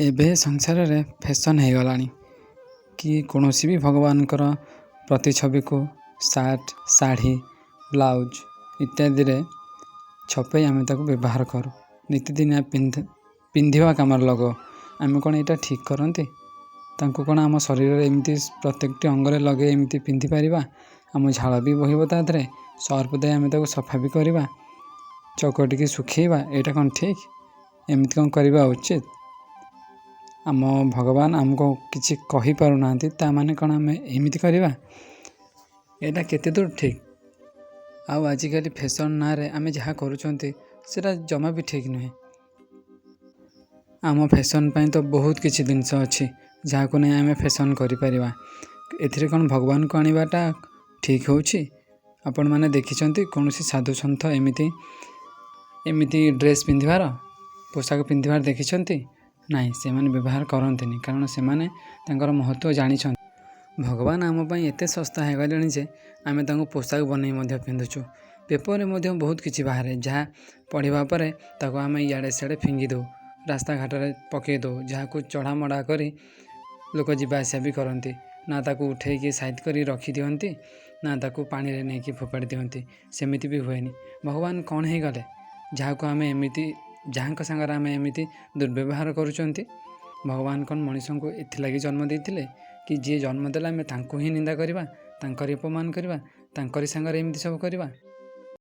ଏବେ ସଂସାରରେ ଫ୍ୟାସନ୍ ହେଇଗଲାଣି କି କୌଣସି ବି ଭଗବାନଙ୍କର ପ୍ରତିଛବିକୁ ସାର୍ଟ, ଶାଢ଼ୀ, ବ୍ଲାଉଜ୍ ଇତ୍ୟାଦିରେ ଛପେଇ ଆମେ ତାକୁ ବ୍ୟବହାର କରୁ, ନିତିଦିନିଆ ପିନ୍ଧିବା କାମରେ ଲଗାଉ। ଆମେ କ'ଣ ଏଇଟା ଠିକ୍ କରନ୍ତି? ତାଙ୍କୁ କ'ଣ ଆମ ଶରୀରରେ ଏମିତି ପ୍ରତ୍ୟେକଟି ଅଙ୍ଗରେ ଲଗାଇ ଏମିତି ପିନ୍ଧିପାରିବା? ଆମ ଝାଳ ବି ବୋହିବ ତା ଦେହରେ, ସର୍ଫ ଦେଇ ଆମେ ତାକୁ ସଫା ବି କରିବା, ଚକଟିକି ଶୁଖେଇବା। ଏଇଟା କ'ଣ ଠିକ୍? ଏମିତି କ'ଣ କରିବା ଉଚିତ? ଆମ ଭଗବାନ ଆମକୁ କିଛି କହିପାରୁନାହାନ୍ତି, ତା ମାନେ କ'ଣ ଆମେ ଏମିତି କରିବା? ଏଇଟା କେତେ ଦୂର ଠିକ୍? ଆଉ ଆଜିକାଲି ଫ୍ୟାସନ୍ ନାଁରେ ଆମେ ଯାହା କରୁଛନ୍ତି, ସେଇଟା ଜମା ବି ଠିକ୍ ନୁହେଁ। ଆମ ଫ୍ୟାସନ୍ ପାଇଁ ତ ବହୁତ କିଛି ଜିନିଷ ଅଛି, ଯାହାକୁ ନେଇ ଆମେ ଫ୍ୟାସନ୍ କରିପାରିବା। ଏଥିରେ କ'ଣ ଭଗବାନଙ୍କୁ ଆଣିବାଟା ଠିକ୍ ହେଉଛି? ଆପଣମାନେ ଦେଖିଛନ୍ତି କୌଣସି ସାଧୁସନ୍ଥ ଏମିତି ଏମିତି ଡ୍ରେସ୍ ପିନ୍ଧିବାର, ପୋଷାକ ପିନ୍ଧିବାର ଦେଖିଛନ୍ତି? ନାହିଁ, ସେମାନେ ବ୍ୟବହାର କରନ୍ତିନି, କାରଣ ସେମାନେ ତାଙ୍କର ମହତ୍ତ୍ୱ ଜାଣିଛନ୍ତି। ଭଗବାନ ଆମ ପାଇଁ ଏତେ ଶସ୍ତା ହେଇଗଲେଣି ଯେ ଆମେ ତାଙ୍କୁ ପୋଷାକ ବନେଇ ମଧ୍ୟ ପିନ୍ଧୁଛୁ। ପେପରରେ ମଧ୍ୟ ବହୁତ କିଛି ବାହାରେ, ଯାହା ପଢ଼ିବା ପରେ ତାକୁ ଆମେ ଇଆଡ଼େ ସିଆଡ଼େ ଫିଙ୍ଗି ଦେଉ, ରାସ୍ତାଘାଟରେ ପକାଇ ଦେଉ, ଯାହାକୁ ଚଢ଼ାମଡ଼ା କରି ଲୋକ ଯିବା ଆସିବା ବି କରନ୍ତି। ନା ତାକୁ ଉଠେଇକି ସାଇଜ କରି ରଖିଦିଅନ୍ତି, ନା ତାକୁ ପାଣିରେ ନେଇକି ଫୋପାଡ଼ି ଦିଅନ୍ତି। ସେମିତି ବି ହୁଏନି। ଭଗବାନ କ'ଣ ହେଇଗଲେ, ଯାହାକୁ ଆମେ ଏମିତି, ଯାହାଙ୍କ ସାଙ୍ଗରେ ଆମେ ଏମିତି ଦୁର୍ବ୍ୟବହାର କରୁଛନ୍ତି? ଭଗବାନ କ'ଣ ମଣିଷଙ୍କୁ ଏଥିଲାଗି ଜନ୍ମ ଦେଇଥିଲେ କି ଯିଏ ଜନ୍ମ ଦେଲା ଆମେ ତାଙ୍କୁ ହିଁ ନିନ୍ଦା କରିବା, ତାଙ୍କରି ଅପମାନ କରିବା, ତାଙ୍କରି ସାଙ୍ଗରେ ଏମିତି ସବୁ କରିବା?